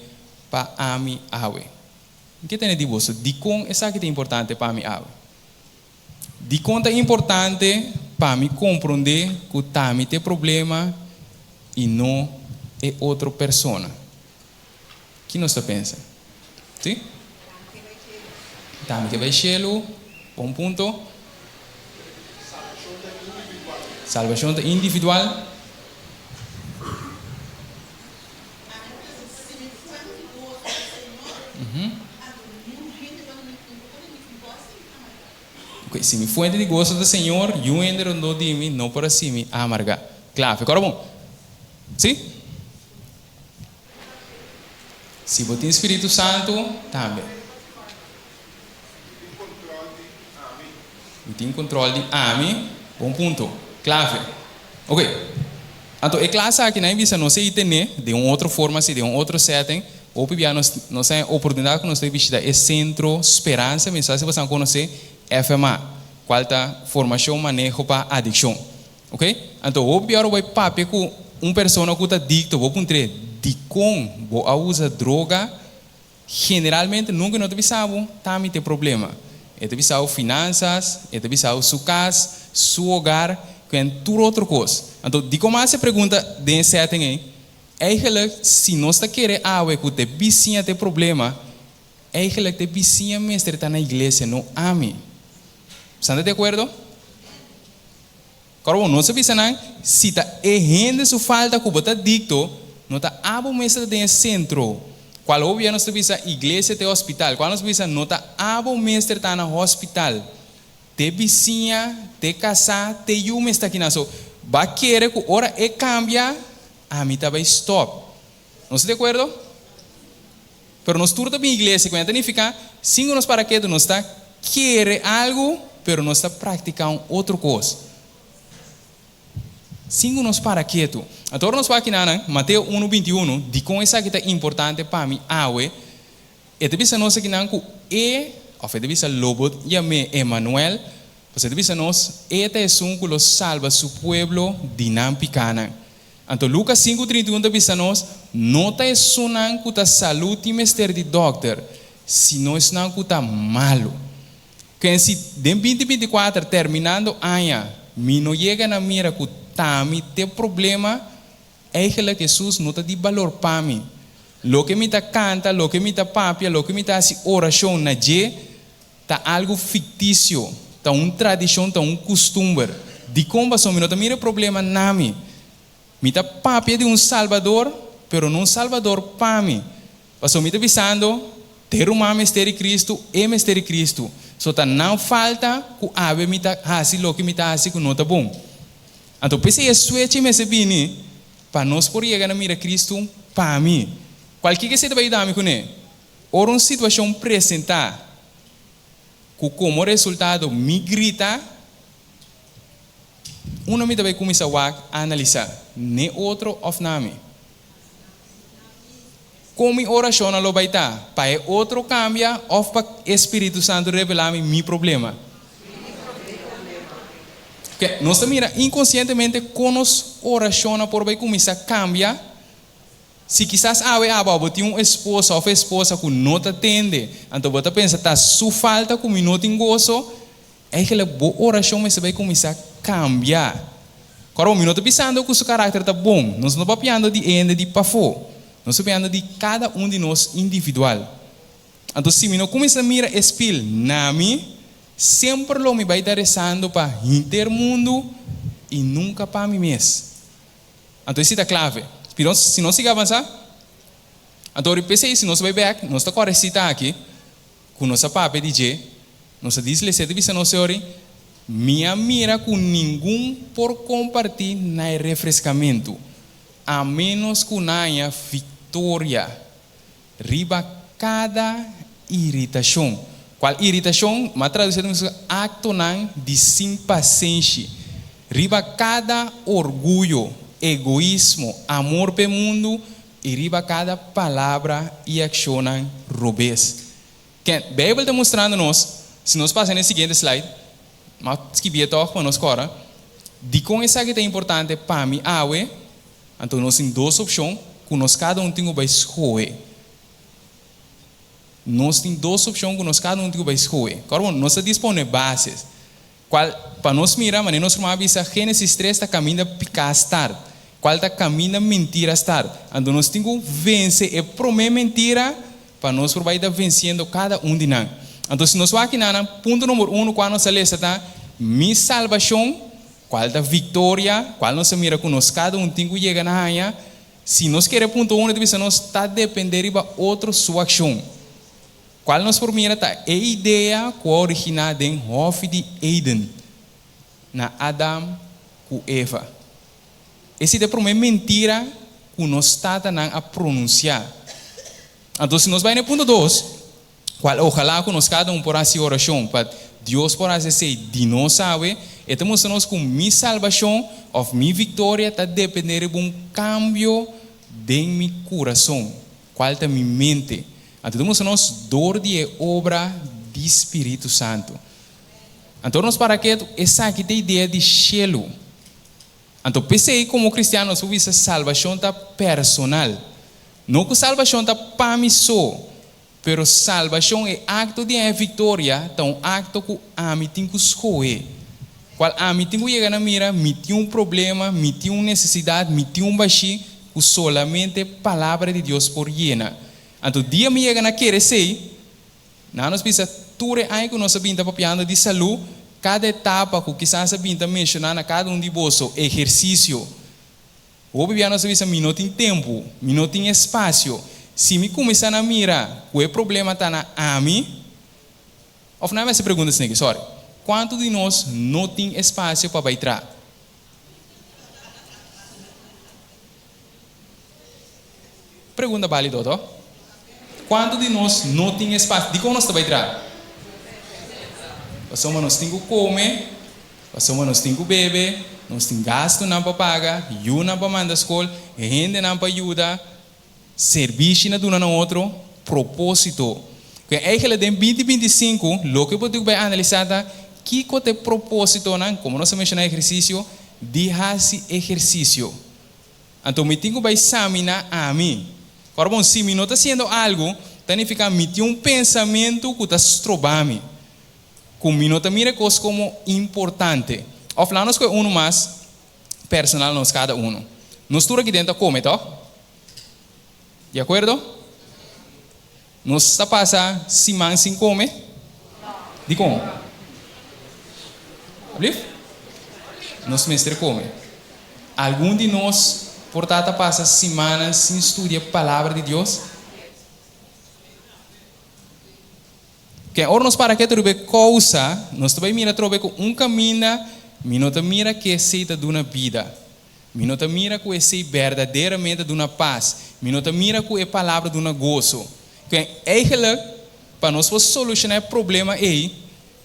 [SPEAKER 1] pa ami awe? Ke tene di boso? Dikon esaki ta importante pa mi awe? Dikon ta importante pa mi komprondé ku t'ami ta e problema i no e otro persona? Ki nos ta pensa? Sí? T'ami ke bai shelu. Bon punto. Salbashon ta individual. Ok, si mi fuente di goso ta Señor, yu hende rondó di mi no por hasi mi amargá. Clave, kòrda bon. Sí? Si bo tin Spiritu Santu, tambe. Mi tin control di ami. Bon punto. Clave. Ok. Anto e klas aki nan bisa nos ei tene den un otro forma si, den un otro setting. Hopi bia nos nos a oportunidad ku nos ta bishita e Centro Speransa, mi sa si boso a konosé FMA, kual ta Formashon Maneho pa Adikshon. Ok. Anto hopi bia ora bo bai papia ku un persona ku ta adikto, bo puntr'é dikon bo a usa droga. Generalmente nunca no ta bisa bo ta mi ta e problema. E ta bisa bo finanzas, e ta bisa bo su cas, su hogar, cu en tur otro cos. Anto, dicon mas e pregunta den e setting ey? Eigenlijk, si nos ta kere awe cu ta e bisiña ta e problema, eigenlijk ta e bisiña mester ta na iglesia, no ami. San ta di acuerdo? Kòrda bo, nos a bisa nan, si ta e hende su falta ku bo ta dikto, no ta abo mester ta den e sentro. Kual hopi bia nos ta bisa iglesia ta e hospital, kual nos ta bisa no ta abo mester ta na hospital. Te bisiña, te kasá, te yu mester ta kinan. So, bo a kere ku ora e kambia, ami ta bai stòp. Nos ta di akuerdo? Pero nos tur ta bin iglesia, ku ta nifiká sin ku nos para ketu nos ta kere algu, pero nos ta praktiká un otro kos. Sin ku nos para ketu. Anto ora nos wak kinanan, Mateo unu 21, dikon esaki ta importante pa mi awe? E ta bisa nos akinan ku e, òf e ta bisa lo bo yam'é Emanuel, pasobra e ta bisa nos, e ta esun ku lo salba su pueblo di nan pikánan. Anto Lukas sinku 31 ta bisa nos, No ta esunnan ku ta salú tin mester di dòkter, sino esnan ku ta malu. Ken si den binti 24, terminando aña, mi no yega na mira ku t'ami t'e problema, eigenlijk Hesus no ta di balor pa mi. Loke mi ta kanta, loke mi ta papia, loke mi ta hasi orashon na dje, Ta algu fiktisio, ta un tradishon, ta un kustumber. Dikon pasobra mi no ta mira e problema na mi? Mi ta papia di un Salbador, pero no un Salbador pa mi. Pasobra mi ta bisando, Te ruman mester di Kristu, e mester di Kristu. So ta nan falta ku awe mi ta hasi loke mi ta hasi ku no ta bon. Anto p'esei e swechi mester bini pa nos por yega na mira Kristu pa mi. Kualke ke esei ta bai yuda mi kuné? Ora un situashon presentá ku komo resultado mi grita, unda mi ta bai kuminsá wak analisá, n'e otro òf na mi? Kon mi orashonnan lo bai ta, pa e otro kambia òf pa e spiritu santu revelá mi mi problema? Oke, nos ta mira inkonsientemente kon nos orashonnan por bai kuminsá kambia. Si kisas awe abo bo tin un esposa of esposa ku no ta tende, anto bo ta pensa ta su falta ku mi no tin goso, eigenlijk bo orashon mester bai kuminsá kambia. Kòrda bo, mi no ta bisando ku su karakter ta bon, nos no papiando di e hende di pafó, nos ta papiando di kada un di nos individual. Anto si mi no kuminsá mira e spil na mi, semper lo mi bai ta resando pa henter mundu i nunka pa mi mes. Anto esei ta klave. Pero si nos sigui avansá, anto ora p'esei si nos bai bèk, nos ta kòrda e sita aki ku nos a papia di dje, nos a dislesé ta bisa nos Señor, Mi a mira ku ningun por kompartí na e refreskamentu, a ménos ku nan haña viktoria riba kada iritashon. Kual iritashon? M'a tradusí ta mester aktonan di sin pasenshi. Riba kada orguyo, egoismo, amor p'e mundu i riba kada palabra i akshonnan robes. Ken Beibel ta mustrando nos, si nos pasa na e siguiente slide, m'a skibié tòg pa nos kòrda, dikon esaki ta importante pa mi awe. Anto nos tin dos opshon ku nos kada un tin ku bai skohe. Nos tin dos opshon ku nos kada un tin ku bai skohe. Kòrda bon, nos ta disponé bases. Kual, pa nos mira, manera nos ruman a bisa, Génesis 3 ta kaminda piká a start, kual ta kaminda mentira a start. Anto nos tin ku vense e promé mentira pa nos por bai ta vensiendo kada un di nan. Anto si nos wak kinanan, punto number uno kual nos a lesa ta, Mi salbashon, kual ta viktoria, kual nos a mira ku nos kada un tin ku yega na haña. Si nos kere punto uno ta bisa nos ta depende riba otro su akshon. Kual nos por mira ta e idea ku a originá den Hòfi di Eden, na Adam ku Eva. Esei ta e promé mentira ku nos tatanan a pronunsiá. Anto si nos bai na e punto dos, kual ojalá ku nos kada un por hasi orashon pa Dios por hasi esei di nos awe, e ta mustra nos ku mi salbashon òf mi viktoria ta dependé riba un kambio den mi kurason. Cual ta mi mente. Anto ta mustra nos door di e obra di Spiritu Santo. Anto ora nos para ketu, esaki ta idea di shelu. Anto p'esei como cristiano nos por bisa salbacion ta personal. No cu salbacion ta pa mi so, pero salbacion, e acto di haña victoria, ta un acto cu ami tin cu scohe. Cual ami tin cu yega na mira, mi tin un problema, mi tin un necesidad, mi tin un bashi cu solamente Palabra di Dios por yena. Anto dia mi yega na kere esey, nan nos bisa tur e aña cu nos a bin ta papiando di salud, cada etapa cu kisas a bin ta menciona na cada un di boso, ehercicio, Hopi bia nos a bisa mi no tin tempu, mi no tin espacio. Si mi cuminsa na mira cu e problema ta na ami, of nan a mester pregunta esaki, sorry, cuanto di nos no tin espacio pa bay tra? Pregunta balido to. Cuanto di nos no tin espacio? Dicon nos ta bay tra? Pasobra nos tin cu come, pasobra nos tin cu bebe, nos tin gastonan pa paga, yunan pa manda scol, hendenan pa yuda, servishi na duna na otro, proposito. Cu eigenlijk den 2025 loke bo tin cu bay analisa ta kico ta e propositonan, como nos a menciona ehercicio, di haci ehercicio. Anto mi tin ku bai saminá ami. Ora bon, si mi no ta hasiendo algu, ta nifiká mi tin un pensamentu ku ta stroba mi, ku mi no ta mira e kos komo importante. Òf laga nos kohe unu mas personal nos kada unu. Nos tur aki den ta kome, tòg? Di akuerdo? Nos ta pasa siman sin kome? Dikon? Ablief? Nos mester kome. Algun di nos por ta ta pasa simannan sin studia Palabra di Dios? Ken ora nos para ketu riba e kousa, nos ta bai mira atrobe ku un kaminda mi no ta mira ke esei ta duna bida. Mi no ta mira ku esei berdaderamente ta duna pas. Mi no ta mira ku e palabra duna goso. Kuen eigenlijk, pa nos por solushoná e problema ei,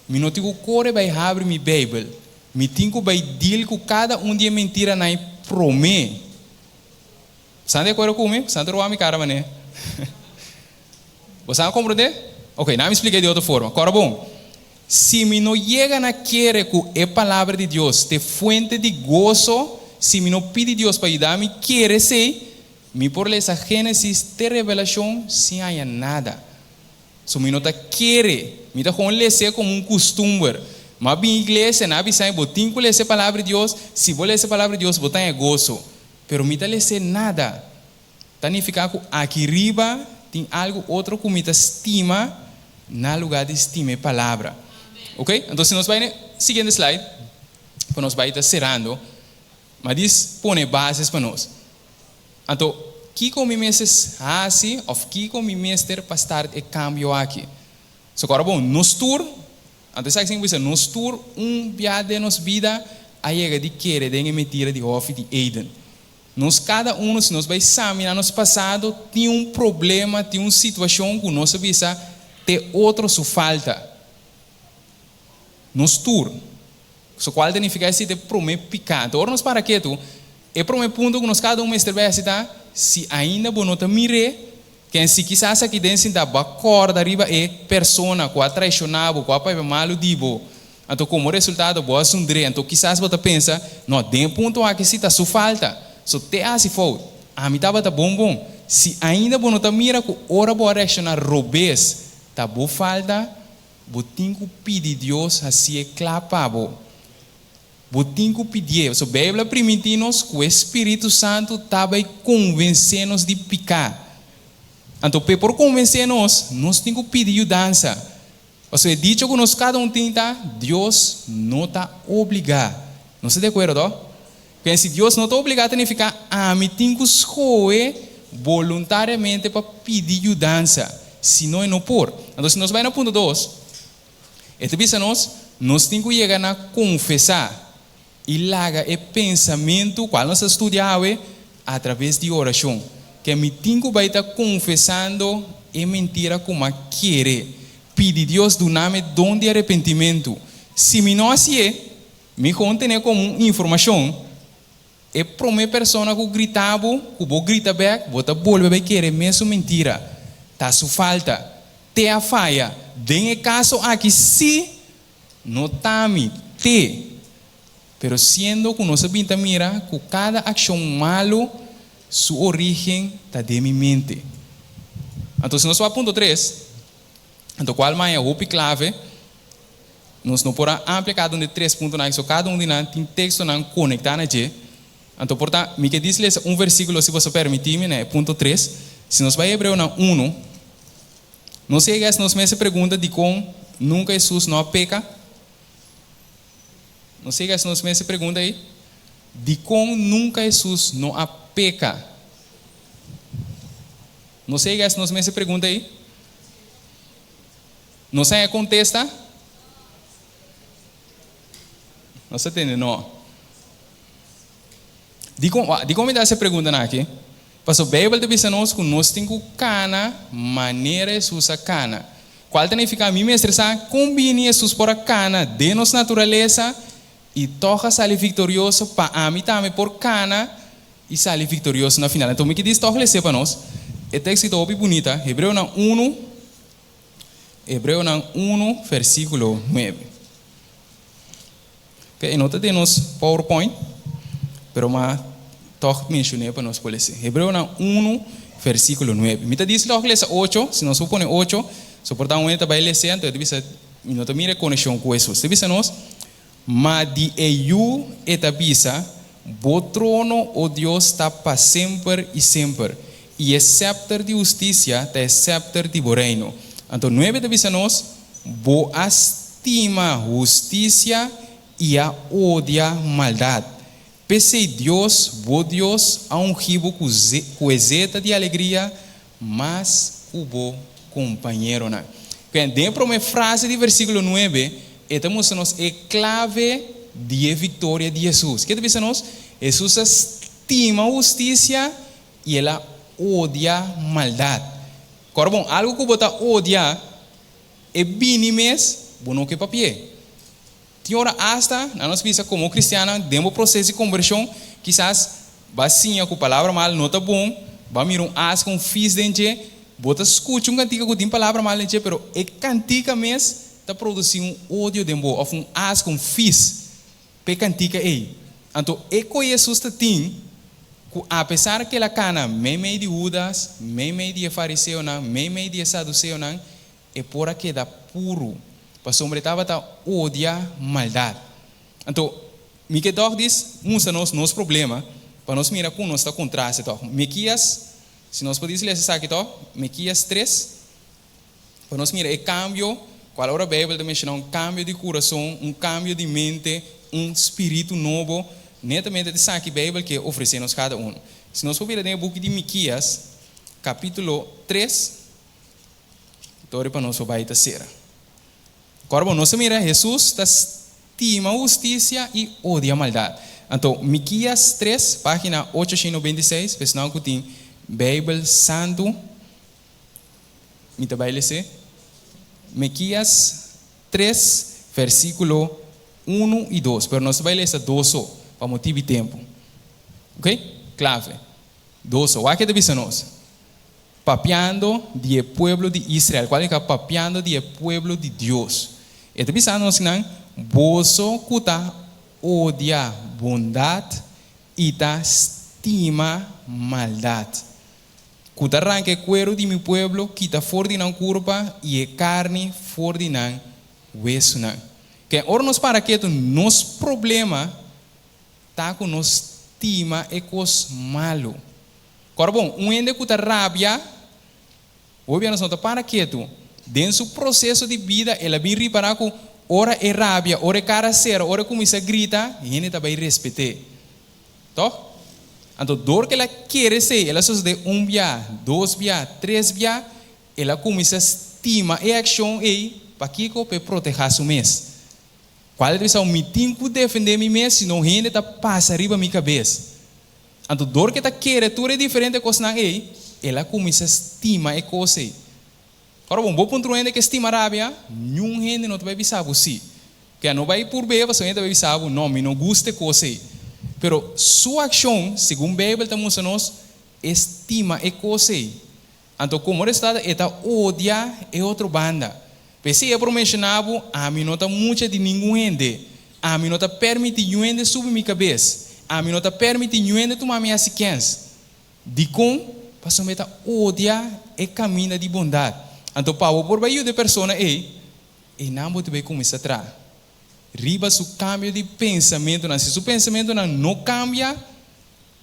[SPEAKER 1] mi no tin ku kore bai habri mi Beibel. Mi tin ku bai deal ku kada un di e mentiranan ei promé. Bosan di akuerdo ku mi? Bosan ta roba mi kara manera. Bosan a komprondé? Oké, nan mi splik'é di otro forma. Kòrda bon. Si mi no yega na kere ku e Palabra di Dios ta e fuente di goso, si mi no pidi Dios pa yuda mi kere esei, mi por lesa Génesis te Revelashon sin haña nada. So mi no ta kere, mi ta gewoon les'é komo un kustumber. Mi a bin iglesia, nan a bisa mi, bo tin ku lesa e Palabra di Dios, si bo lesa e Palabra di Dios bo ta haña goso. Pero mi ta les'é nada. Ta nifiká ku aki riba tin algu otro ku mi ta stima na lugá di stima e palabra. Ok, anto si nos bai na e siguiente slide, pa nos bai ta serando, mi a dis pone bases pa nos. Anto, kiko mi mester hasi òf kiko mi mester pa start e kambio aki? So kòrda bon, nos tur, anto esaki sin bisa, nos tur un bia den nos bida a yega di kere den e mentira di hòfi di Eden. Nos kada uno si nos bai samina nos pasado tin un problema, tin un situacion cu nos a bisa t'e otro su falta. Nos tur. So cual ta nifica esi t'e prome pica. Anto ora nos para ketu, e prome punto cu nos kada un mester bai haci ta, si ainda bo no ta mir'é, ken si kisas aki den sinta bo a corda riba e persona cu a traiciona bo, cu a papia malu di bo, Anto komo resultado bo a zundr'é. Anto kisas bo ta pensa, No, den e punto aki si ta su falta. So te hasi fout. Ami tabata bon bon. Si ainda bo no ta mira ku ora bo a reakshoná robes ta bo falta, Bo tin ku pidi Dios hasié kla pa bo. Bo tin ku pidié. Pasobra Beibel a primintí nos ku e spiritu santu ta bai konvensé nos di piká. Anto p'e por konvensé nos, nos tin ku pidi yudansa. Pasobra e dicho ku nos kada un tin ta, Dios no ta obligá. Nos ta di akuerdo, to? P'e si Dios no ta obligá ta nifiká ami tin ku skohe boluntariamente pa pidi yudansa, si no e no por. Anto si nos bai na punto dos, e ta bisa nos, nos tin ku yega na konfesá i laga e pensamentu kual nos ta studia awe atraves di orashon. Ke mi tin ku bai ta konfesando e mentira ku m'a kere. Pidi Dios duna mi don di arepentimentu. Si mi no hasié, mi kon tene komo un informashon. E promé persona ku grita bo, ku bo grita bèk, bo ta bolbe bai kere mesun mentira. Ta su falta. Te a faya. Den e kaso aki sí, no ta mi, te. Pero siendo ku nos a bin ta mira ku kada akshon malu su orígen ta den mi mente. Anto si nos wak punto tres, anto kual maya hopi klave, nos no por a amplia kada un di e tres puntonan aki, so kada un di nan tin tekstonan konektá na dje. Anto por ta, mi ke dis lesa un versíkulo si boso permití mi na e punto tres. Si nos bai Hebreonan unu, nos yega es nos mes e pregunta dikon nunka Hesus no a peka? Nos yega hasi nos mes e pregunta ei, Dikon nunka Hesus no a peka? Nos yega hasi nos mes e pregunta ei? Nos haña kontesta? Nos ta tende no. Dikon, dikon mi ta hasi e preguntanan aki? Pasobra Beibel ta bisa nos ku nos tin ku kana manera Hesus a kana. Kual ta nifiká mi mester sa kon bini Hesus por a kana den nos naturalesa i tòg a sali viktorioso pa ami tambe por kana i sali viktorioso na final. Anto mi ke dis tòg les'é pa nos. E teksto ta hopi bunita, Hebreonan unu, Hebreonan unu versíkulo nuebe. Ke e no ta den nos PowerPoint, pero m'a tòg menshon'é pa nos por lesa. Hebreonan unu, versíkulo nuebe. Mi ta disi lòg lesa ocho, si nos por pone ocho, soportá un hende ta bai les'é, anto e ta bisa, mi no ta mira e konekshon ku Hesus. E ta bisa nos, Ma di e Yu e ta bisa, Bo trono, o Dios, ta pa semper i semper, i e sèpter di hustisia ta e sèpter di bo reino. Anto nuebe ta bisa nos, Bo a stima hustisia i a odia maldat. P'esei Dios, bo Dios, a ungí bo ku ku e zeta di alegria mas ku bo kompañeronan. Bien, den e promé frase di versíkulo nuebe, e ta mustra nos e klave di e viktoria di Hesus. Ke ta bisa nos? Hesus a stima hustisia i el a odia maldat. Kòrda bon, algu ku bo ta odia, E bini mes, bo no ke papi'é. Tin ora asta, nan nos bisa komo kristiannan, den bo proseso di kombershon, kisas bo a siña ku palabra mal no ta bon, bo a mira un aska, un fis den dje, bo ta skucha un kantika ku tin palabra mal den dje, pero e kantika mes ta produsí un odio den bo, òf un aska, un fis p'e kantika ei. Anto e ku Hesus ta tin, ku apesar ku el a kana meimei di Hudas, meimei di e fariseonan, meimei di e saduseonan, E por a keda puru, pasobra e tabata odia maldat. Anto, mi ke tòg dis mustra nos nos problema, pa nos mira kon nos ta kontraste tòg. Mekias, si nos por dis lesa esaki tòg, Mekias tres, pa nos mira e kambio, kual ora Beibel ta menshoná un kambio di kurason, un kambio di mente, un spiritu nobo, netamente ta esaki Beibel ke ofresé nos kada unu. Si nos por bira den e buki di Mikias, kapítulo tres. Tori pa nos por bai ta sera. Kòrda bo, nos a mira Hesus ta stima hustisia i odia maldat. Anto, Mikias tres, página 896, pa esnan ku tin Beibel Santu, mi ta bai les'é. Mikias tres, versíkulo unu i dos. Pero nos ta bai lesa dos so, pa motibu di tempu. Oké? Klave. Dos so. Wak e ta bisa nos. Papiando di e pueblo di Israel, cual indica papiando di e pueblo di Dios. E ta bisa nos nan, Boso cu ta odia bondad y ta stima maldad, cu ta ranca e cuero di mi pueblo kita for di nan curpa y e carni for di nan. Wesunan. Ke ora nos para ketu, nos problema ta ku nos stima e kos malu. Kòrda bon, un hende ku ta rabia, hopi bia nos no ta para ketu. Den su proseso di bida el a bin ripará ku ora e rabia, ora e kara sera, ora e kuminsá grita, hende ta bai respet'é. Tòg? Anto dor ku el a kere esei, el a sosodé un bia, dos bia, tres bia, El a kuminsá stima e akshon ei, pakiko? Pa e protehá su mes. Kual ta bisa, Mi tin ku defendé mi mes, sino hende ta pasa riba mi kabes. Anto dor ku e ta kere tur e diferente kosnan ei, el a kuminsá stima e kos ei. Ora bon, bo puntra un hende ke stima rabia, niun hende no ta bai bisa bo sí. Ke a no bai purb'é, pasobra hende ta bai bisa bo, No, mi no gusta e kos ei. Pero su akshon, segun Beibel ta mustra nos, e stima e kos ei. Anto komo resultado e ta odia e otro banda. P'esei e por menshoná bo, Ami no ta mucha di ningun hende. Ami no ta permití niun hende subi mi kabes. Ami no ta permití niun hende tuma mi hasi kens. Dikon? Pasobra e ta odia e kaminda di bondat. Anto pa bo por bai yuda e persona ei, einan bo ta bai kuminsá traha riba su kambio di pensamentunan. Si su pensamentunan no kambia,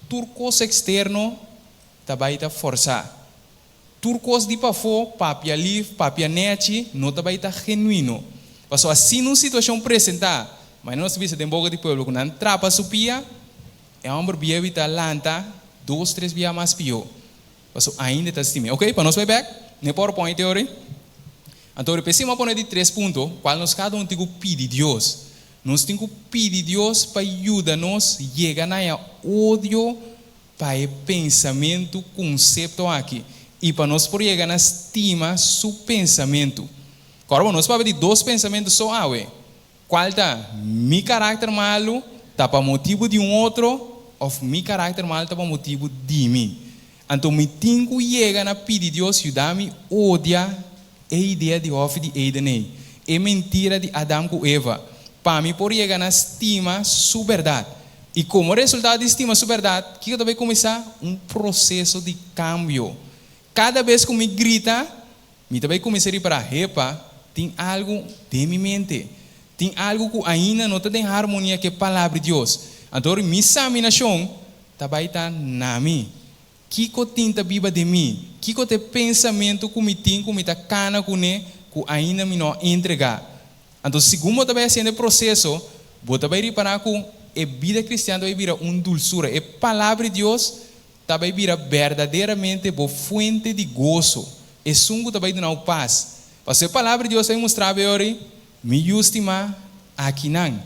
[SPEAKER 1] tur kos eksterno ta bai ta forsá. Tur kos di pafó, papia lif, papia nèchi, no ta bai ta genuino. Pasobra asina un situashon presentá, manera nos ta bisa den boka di pueblo ku nan trapa su pia, e hòmber bieu ta lanta dos tres bia mas pió. Pasobra ainda e ta stim'é. Oké, pa nos bai bèk n'e PowerPoint teori. Anto riba esei mi a pone di tres punto, kual nos kada un tin ku pidi Dios. Nos tin ku pidi Dios pa yuda nos yega na e odio pa e pensamentu konsepto aki i pa nos por yega na stima su pensamentu. Kòrda bo, nos papia di dos pensamentu so awe, kual ta, mi karakter malu ta pa motibu di un otro òf mi karakter malu ta pa motibu di mi. Anto mi tin ku yega na pidi Dios yuda mi odia e idea di hòfi di Eden ei, e mentira di Adam ku Eva, pa mi por yega na stima su bèrdat. I komo resultado di stima su bèrdat, kiko ta bai kuminsá? Un proseso di kambio. Kada bes ku mi grita, mi ta bai kuminsá ripará, Hepa, tin algu den mi mente. Tin algu ku ainda no ta den harmonia ku e Palabra di Dios. Anto ora mi saminashon ta bai ta na mi. Kiko tin ta biba den mi? Kiko ta e pensamentu ku mi tin ku mi ta kana kuné ku ainda mi no a entregá? Anto segun bo ta bai hasiendo e proseso, bo ta bai ripará ku e bida kristian ta bai bira un dulsura. E Palabra di Dios ta bai bira berdaderamente bo fuente di goso, esun ku ta bai duna bo pas. Pasobra e Palabra di Dios ta bai mustra bo e ora ei, Mi yu stimá, akinan.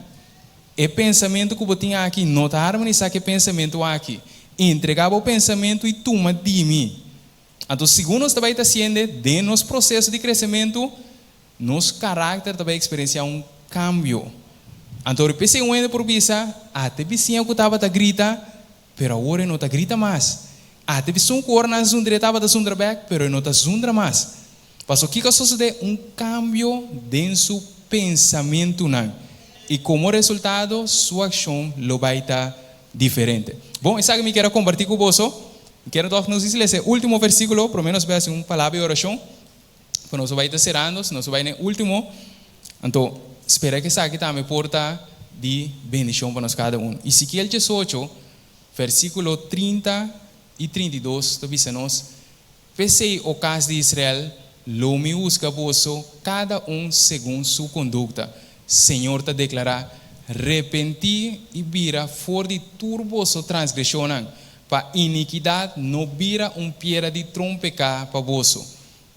[SPEAKER 1] E pensamentu ku bo tin aki no ta harmonisá ku e pensamentu aki. Entregá bo pensamentu i tuma di mi. Anto segun nos ta bai ta siende den nos proseso di kresementu, nos karakter ta bai eksperensiá un kambio. Anto ora p'esei un hende por bisa, Ate bisiña ku tabata grita, pero awor e no ta grita mas. Ate bisun ku ora nan zundr'é tabata zundra bèk, pero e no ta zundra mas. Paso kiko a sosodé? Un kambio den su pensamentunan i komo resultado su akshon lo bai ta diferente. Bon, esaki mi kier a kompartí ku boso. Mi kier tòg nos lesa e último versíkulo, promé nos bai hasi un palabra di orashon, ku nos bai ta serando, si nos bai na e último, anto spera ku esaki tambe por ta di bendishon pa nos kada un. Ezekiel diesocho, versíkulo 30 i 32 ta bisa nos, P'esei, o kas di Israel, lo mi husga boso kada un segun su kondukta, Señor ta deklará. Repentí i bira for di tur boso transgreshonnan, pa inikidat no bira un piedra di trompeká pa boso.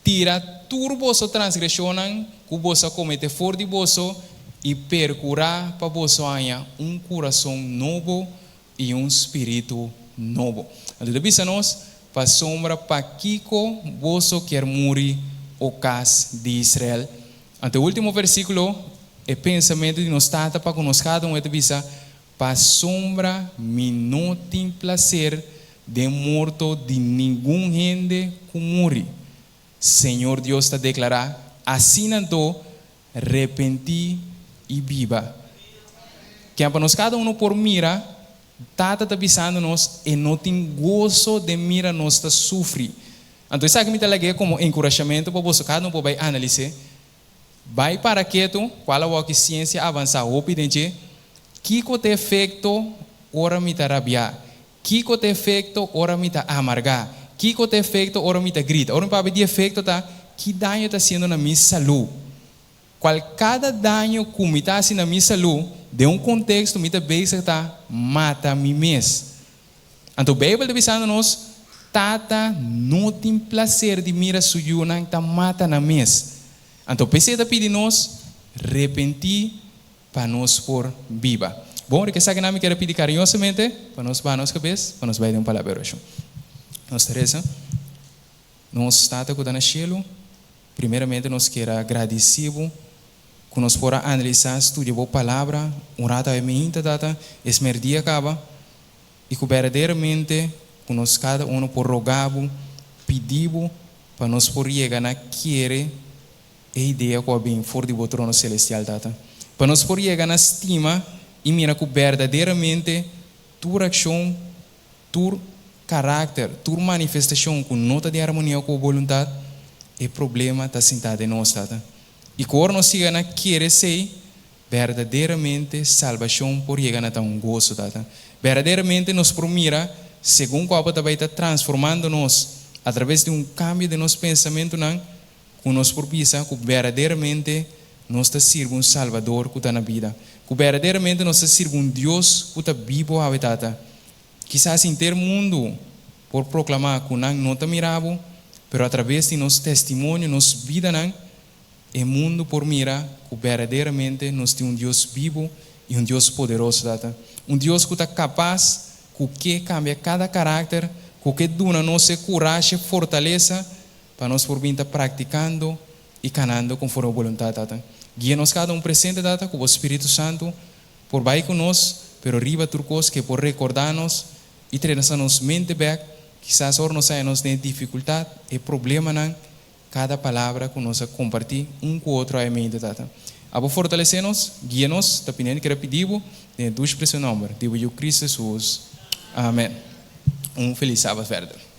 [SPEAKER 1] Tira tur boso transgreshonnan ku boso a kometé for di boso i perkurá pa boso haña un kurason nobo i un spiritu nobo. Anto ta bisa nos, Pasobra pakiko boso kier muri, o kas di Israel? Anto e ultimo versikulo, e pensamentu di nos Tata pa ku nos kada un, e ta bisa, Pasobra mi no tin plaser den morto di ningun hende ku muri. Señor Dios ta deklará, Asina anto, Repentí i biba. Ken pa nos kada uno por mira, Tata ta bisando nos e no tin goso den mira nos ta sufri. Anto esaki mi ta lag'é komo enkurashamentu pa boso kada un por bai analis'é. Bai para ketu, kual awor ku siensia a avansá hopi den dje, kiko ta efekto ora mi ta rabiá? Kiko ta efekto ora mi ta amargá? Kiko ta efekto ora mi ta grita? Ora mi papia di efekto ta ki daño ta hasiendo na mi salú. Kual kada daño ku mi ta hasi na mi salú, den un konteksto mi ta bezig ta mata mi mes. Anto Beibel ta bisando nos, Tata no tin plaser di mira su yunan ta mata nan mes. Anto p'esei ta pidi nos repentí pa nos por biba. Bon, riba esakinan mi kier a pidi kariñosamente pa nos baha nos kabes pa nos bai den un palabra di orashon. Nos ta resa, Nos Tata ku ta na shelu, primeramente nos kier a gradisí bo ku nos por a analisá, studia bo Palabra un rato awe mainta, Tata, es merdia kaba, i ku berdaderamente ku nos kada uno por roga bo, pidi bo pa nos por yega na kere e idea ku a bin for di bo trono selestial, Tata. Pa nos por yega na stima i mira ku berdaderamente tur akshon, tur karakter, tur manifestashon ku no ta di armonia ku bo boluntat, e problema ta sintá den nos, Tata. I ku ora nos yega na kere esei, Berdaderamente salbashon por yega na ta un goso, Tata. Berdaderamente nos por mira segun ku abo ta bai ta transformando nos atraves di un kambio den nos pensamentunan ku nos por bisa ku berdaderamente nos ta sirbi un Salbador ku ta na bida, ku berdaderamente nos ta sirbi un Dios ku ta bibo awe, Tata. Kisas henter mundu por proklamá ku nan no ta mira bo, pero atraves di nos testimonio, nos bidanan, E mundu por mira ku berdaderamente nos tin un Dios bibu i un Dios poderoso, Tata. Un Dios ku ta kapas, ku ke kambia kada karakter, ku ke duna nos e kurashi, e fortalesa pa nos por bin ta praktikando i kanando konforme bo boluntat, Tata. Guia nos kada un presente, Tata, ku bo Spiritu Santu por bai ku nos, pero riba tur kos ke por rekordá nos i trena nos mente bèk, kisas ora nos haña nos den e difikultat, e problemanan, Kada palabra ku nos a kompartí un ku otro a e mente, Tata. Abo fortalesé nos, guia nos, ta pidiendo kere pidi Bo den e dushi precio nomber di Bo Yu Cristo Jesus. Amen. Un felis Sabat verder.